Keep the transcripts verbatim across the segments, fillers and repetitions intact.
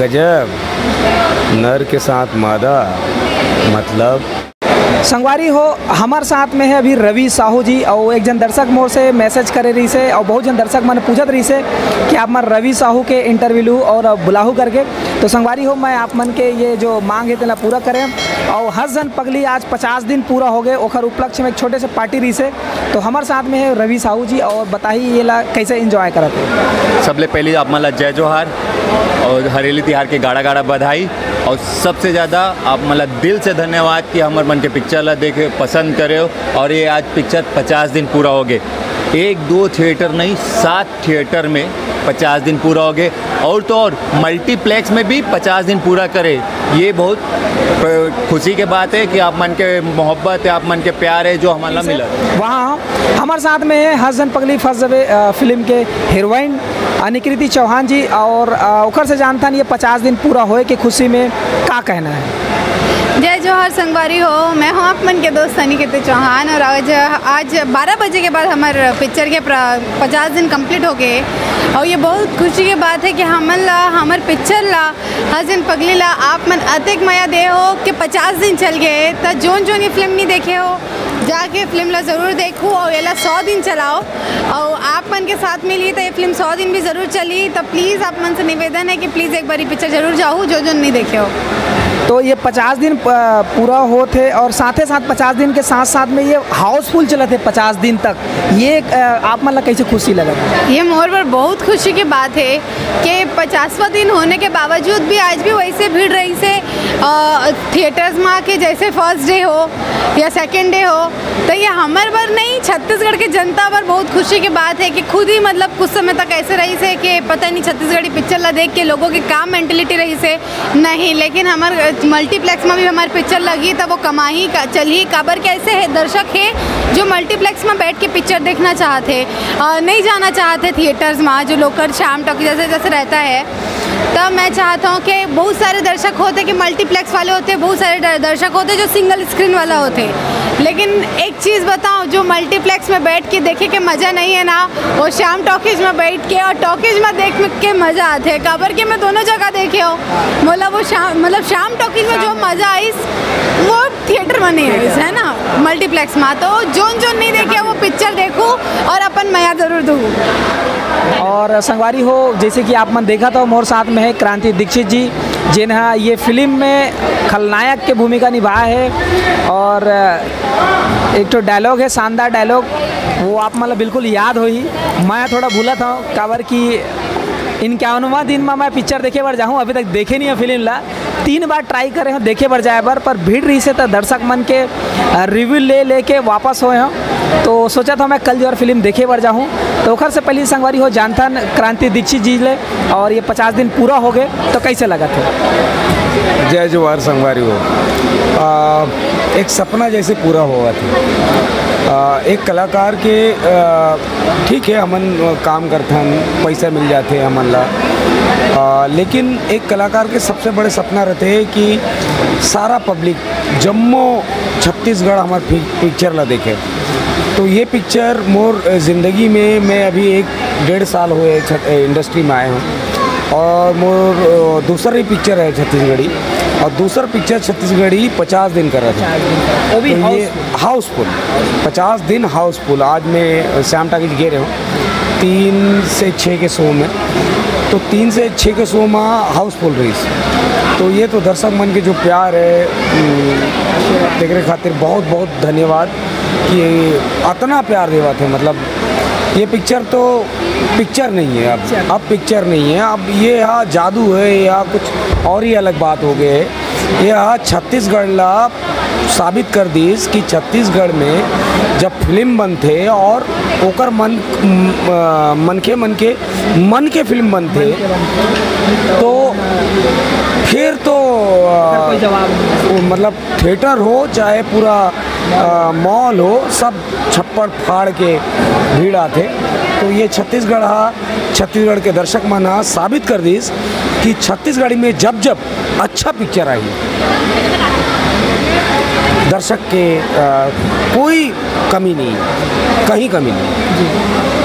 गजब, नर के साथ मादा, मतलब। संगवारी हो, हमर साथ में है अभी रवि साहू जी, और एक जन दर्शक मोर से मैसेज करे रही से, और बहुत जन दर्शक मन पूछत रही से कि आप मन रवि साहू के इंटरव्यू लू और बुलाहू करके। तो संगवारी हो, मैं आप मन के ये जो मांग है, तेला पूरा करें। और हस झन पगली आज पचास दिन पूरा हो गए, ओखर उपलक्ष्य में एक छोटे से पार्टी रही से। तो हमर साथ में है रवि साहू जी, और बताही ये ला कैसे एंजॉय करत है। सबले पहले आप मन ला जय जोहार और हरेली तिहार के गाड़ा गाड़ा बधाई। और सबसे ज़्यादा आप मन ला दिल से धन्यवाद कि हमर मन के पिक्चर ला देखे, पसंद करे हो। और ये आज पिक्चर पचास दिन पूरा हो गए, एक दो थिएटर नहीं, सात थिएटर में पचास दिन पूरा हो गए। और तो और, मल्टीप्लेक्स में भी पचास दिन पूरा करे, ये बहुत अ, खुशी के बात है कि आप मन के मोहब्बत है, आप मन के प्यार है, जो हमन ला मिला। वहाँ हमारे साथ में है हस झन पगली फंस जबे, अ, फिल्म के हीरोइन अनिकृति चौहान जी, और अ, ओकर से जानथन ये पचास दिन पूरा होए के खुशी में का कहना है। जय जोहार संगवारी हो, मैं हूँ आप मन के दोस्त अनिकृति चौहान, और आज आज बारह बजे के बाद हमार पिक्चर के प्र- पचास दिन कंप्लीट हो गए, और ये बहुत खुशी की बात है कि हमन ला, हमर पिक्चर ला, हस झन पगली ला आप मन अतेक मया दे हो कि पचास दिन चल गए। त जोन जोन ये फिल्म नहीं देखे हो, जाके फिल्म ला जरूर देखो और ये ला सौ दिन चलाओ, और आप मन के साथ मिली तो ये फिल्म सौ दिन भी जरूर चली। तो प्लीज आप मन से निवेदन है कि प्लीज एक बार ये पिक्चर जरूर जाओ, जो जो नहीं देखे हो। तो ये पचास दिन प- पूरा होत है, और साथे साथ पचास दिन के साथ साथ में ये हाउसफुल चलत है पचास दिन तक। ये अ, आप मन ला कैसे खुशी लगत है? ये मोर बर बहुत खुशी की बात है कि पचासवाँ दिन होने के बावजूद भी आज भी वैसे भीड़ रही से, अ, थिएटर्स में आके जैसे फर्स्ट डे हो या सेकंड डे हो। तो ये हमर बर नहीं, छत्तीसगढ़ के जनता बर बहुत खुशी की बात है कि खुद ही, मतलब, कुछ समय तक ऐसे रही से कि पता नहीं छत्तीसगढ़ी पिक्चर ला देख के लोगों के का मेंटेलिटी रही से। नहीं, लेकिन हमार मल्टीप्लेक्स में भी हमार पिक्चर लगी, तब वो कमाही का, चलही, काबर के ऐसे है, दर्शक है जो मल्टीप्लेक्स में बैठ के पिक्चर देखना चाहते, अ, नहीं जाना चाहते थिएटर्स में, जो लोकल श्याम टॉकी जैसे जैसे रहता है। तब मैं चाहता हूँ कि बहुत सारे दर्शक होते कि मल्टीप्लेक्स वाले होते, बहुत सारे दर- दर्शक होते जो सिंगल स्क्रीन वाला होते। लेकिन एक चीज़ बताऊँ, जो मल्टीप्लेक्स में बैठ के देखे के मज़ा नहीं है ना, वो श्याम टॉकीज में बैठ के और टॉकीज में देख के मज़ा आते है। काबर के मैं दोनों जगह देखे हो, मतलब वो श्याम, मतलब श्याम टॉकीज में जो मज़ा आइस, वो थिएटर में नहीं आइस, है ना, मल्टीप्लेक्स में। तो जोन जोन नहीं देखे, वो पिक्चर देखो और अपन मया जरूर दो। और संगवारी हो, जैसे कि आप मन देखा था, मोर साथ में है क्रांति दीक्षित जी, जिन्हा ये फिल्म में खलनायक के भूमिका निभाया है। और एक ठो डायलॉग है, शानदार डायलॉग, वो आप मन ला बिल्कुल याद होही। मैं थोड़ा भूलत हूँ, काबर कि इक्यावनवाँ दिन में मैं पिक्चर देखे बर जाहूँ, अभी तक देखे नहीं है फिल्म ला। तीन बार ट्राई करे हूँ देखे बर जाए बर, पर भीड़ रही से तो दर्शक मन के रिव्यू ले लेके वापस होए हूँ। तो सोचा था मैं कल जो फिल्म देखे बर जाहूँ, तो ओखर से पहले संगवारी हो जानथन क्रांति दीक्षित जी ले, और ये पचास दिन पूरा हो गए, तो कैसे लगा था? जय जोहार संगवारी हो। आ, एक सपना जैसे पूरा हुआ था। आ, एक कलाकार के, आ, ठीक है, हमन काम करथन, पैसा मिल जाते हमन ला, आ, लेकिन एक कलाकार के सबसे बड़े सपना रहते हैं कि सारा पब्लिक, जम्मो छत्तीसगढ़ हमार पि-, पिक्चर ला देखे। तो ये पिक्चर मोर, अ, जिंदगी में, मैं अभी एक डेढ़ साल हुए छ-, अ, इंडस्ट्री में आए हूँ, और मोर, अ, दूसर ही पिक्चर है छत्तीसगढ़ी, और दूसर पिक्चर छत्तीसगढ़ी पचास दिन कर रहा था। वो भी तो ये हाउसफुल। हाउसफुल, पचास दिन हाउसफुल। आज मैं श्याम टाकीज गे रहे हूँ तीन से छः के शो में, तो तीन से छः के शो में हाउसफुल रही। तो ये तो दर्शक मन के जो प्यार है, उम, तेकरे खातिर बहुत बहुत धन्यवाद कि अतना प्यार देवत है। मतलब, ये पिक्चर तो पिक्चर नहीं है, अब अब पिक्चर नहीं है, अब ये यहाँ जादू है या कुछ और ही अलग बात हो गए है। ये यहाँ छत्तीसगढ़ ला साबित कर दीस कि छत्तीसगढ़ में जब फिल्म बनथे और ओकर मन, म-, अ, मनखे मन के मन के फिल्म बनथे, तो फिर तो, अ, कोई जवाब नहीं। वो, मतलब, थिएटर हो चाहे पूरा, अ, मॉल हो, सब छप्पड़ फाड़ के भीड़ आथे। तो ये छत्तीसगढ़ हा, छत्तीसगढ़ के दर्शक मन हा साबित कर दीस कि छत्तीसगढ़ी में जब जब अच्छा पिक्चर आही, दर्शक के, अ, कोई कमी नहीं, कहीं कमी नहीं।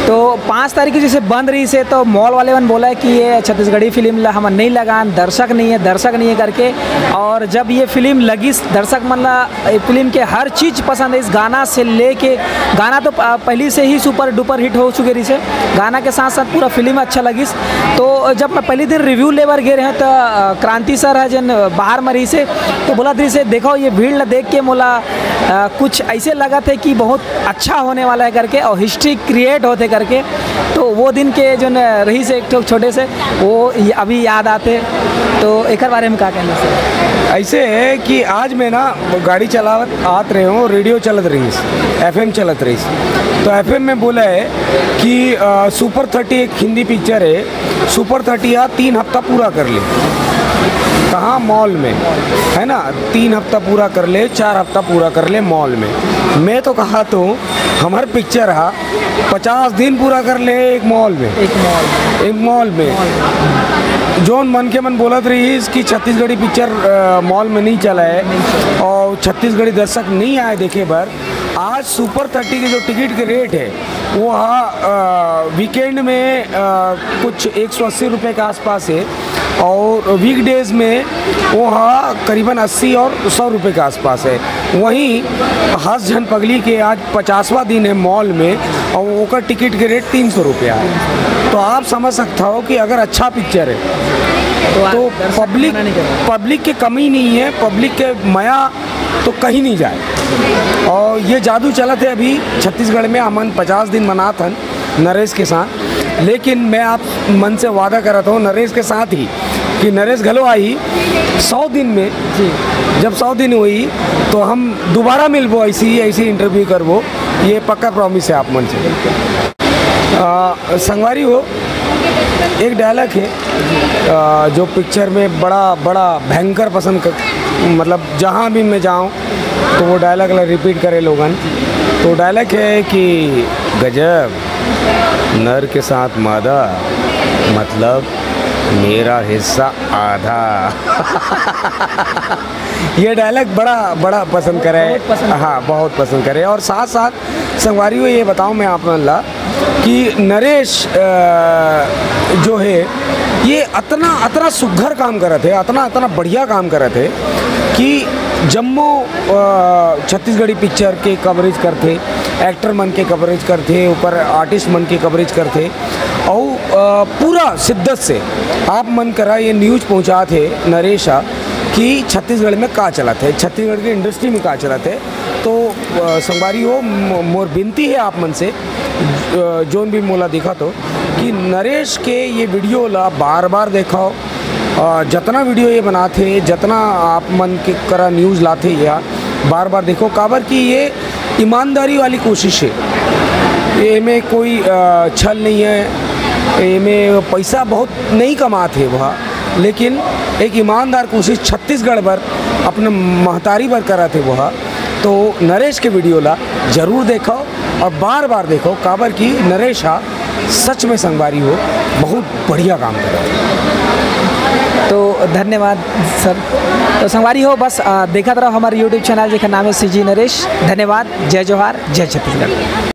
तो पाँच तारीख के जैसे बंद रहिस हे, तो मॉल वाले मन बोला है कि ये छत्तीसगढ़ी फिल्म ला हमन नहीं लगान, दर्शक नहीं है, दर्शक नहीं है करके। और जब ये फिल्म लगिस, दर्शक मन ला ये फिल्म के हर चीज पसंद है, इस गाना से लेके, गाना तो प-, पहली से ही सुपर डुपर हिट हो चुके रहिस हे, गाना के साथ साथ पूरा फिल्म अच्छा लगिस। तो जब मैं पहली दिन रिव्यू ले बर गे रहे, तो अ, क्रांति सर है, जन बाहर में रहिस हे, तो बोलत रहिस हे, "देखो, ये भीड़ ला देख के मोला अ, कुछ ऐसे लगत है कि बहुत अच्छा होने वाला है," करके, और हिस्ट्री क्रिएट होथे करके। तो वो दिन के जो न रहिस हे एक ठो छोटे से, वो य-, अभी याद आथे। तो एकर बारे में का कहना सर? ऐसे है कि आज मैं ना गाड़ी चलावत आत रहे हूँ, रेडियो चलत रहिस, एफएम चलत रहिस। तो एफएम में बोला है कि अ, सुपर थर्टी एक हिंदी पिक्चर है, सुपर थर्टी हा तीन हफ्ता पूरा कर ले। कहाँ? मॉल में, है ना? तीन हफ्ता पूरा कर ले, चार हफ्ता पूरा कर ले मॉल में। मैं तो कहा तो हमार पिक्चर हा पचास दिन पूरा कर ले एक मॉल में। एक मॉल में। एक मॉल में। जौन मन के मन बोलत रहिस कि छत्तीसगढ़ी पिक्चर, अ, मॉल में नहीं चला है और छत्तीसगढ़ी दर्शक नहीं आए देखे बर, आज सुपर थर्टी के जो टिकट के रेट है, वो हा, अ, वीकेंड में, अ, कुछ एक सौ अस्सी रुपये के आसपास है और वीकडेज में वो हा करीबन अस्सी और सौ रुपये के आसपास है। वहीं हंस झन पगली के आज पचासवाँ दिन है मॉल में और ओकर टिकट के रेट तीन सौ रुपया है। तो आप समझ सकता हो कि अगर अच्छा पिक्चर है तो तो दर्शक पब्लिक, मना नहीं कर रहा। पब्लिक के कमी नहीं है, पब्लिक के मया तो कहीं नहीं जाए। और ये जादू चलत है अभी छत्तीसगढ़ में, हमन पचास दिन मनात हन नरेश के साथ, लेकिन मैं आप मन से वादा करत हूँ नरेश के साथ ही कि नरेश घलो आही सौ दिन में। जी। जब सौ दिन होही तो हम दोबारा मिलबो, ऐसी ही, ऐसी इंटरव्यू करबो, ये पक्का प्रॉमिस है आप मन से। अ, संगवारी हो, एक डायलॉग है, अ, जो पिक्चर में बड़ा, बड़ा भयंकर पसंद कर, मतलब जहाँ भी मैं जाऊँ तो वो डायलॉग ला रिपीट करे लोगन। तो डायलॉग है कि "गजब, नर के साथ मादा, मतलब मेरा हिस्सा आधा।" ये डायलॉग बड़ा, बड़ा पसंद करे। बहुत पसंद। हाँ, बहुत पसंद करे। और साथ साथ संगवारी हो, ये बताऊँ मैं आप मन ला कि नरेश, अ, जो है, ये अतना, अतना सुघर काम करत है, अतना, अतना बढ़िया काम करत है कि जम्मो, अ, छत्तीसगढ़ी पिक्चर के कवरेज करथे, एक्टर मन के कवरेज करथे, ओकर आर्टिस्ट मन के कवरेज करथे, अउ, अ, पूरा शिद्दत से आप मन करा ये न्यूज पहुँचात है नरेश हा कि छत्तीसगढ़ में का चलत है, छत्तीसगढ़ के इंडस्ट्री में का चलत है। तो, अ, संगवारी हो, मो-, मोर बिनती है आप मन से, अ, जोन भी मोला दिखत हो, कि नरेश के ये वीडियो ला बार बार देखो, अ, जतना वीडियो ये बनाथे, जतना आप मन के करा न्यूज लाथे, या बार बार देखो, काबर कि ये ईमानदारी वाली कोशिश है। ये में कोई, अ, छल नहीं है, ये में पैसा बहुत नहीं कमात है वह, लेकिन एक ईमानदार कोशिश छत्तीसगढ़ बर, अपने महतारी बर करत है वह। तो नरेश के वीडियो ला जरूर देखो और बार बार देखो, काबर कि नरेश हा सच में संगवारी हो, बहुत बढ़िया काम कर रहा है। तो धन्यवाद सर। तो संगवारी हो, बस, अ, देखत रहो हमारे यूट्यूब चैनल, जेकर नाम है सीजी नरेश। धन्यवाद, जय जोहार, जय छत्तीसगढ़।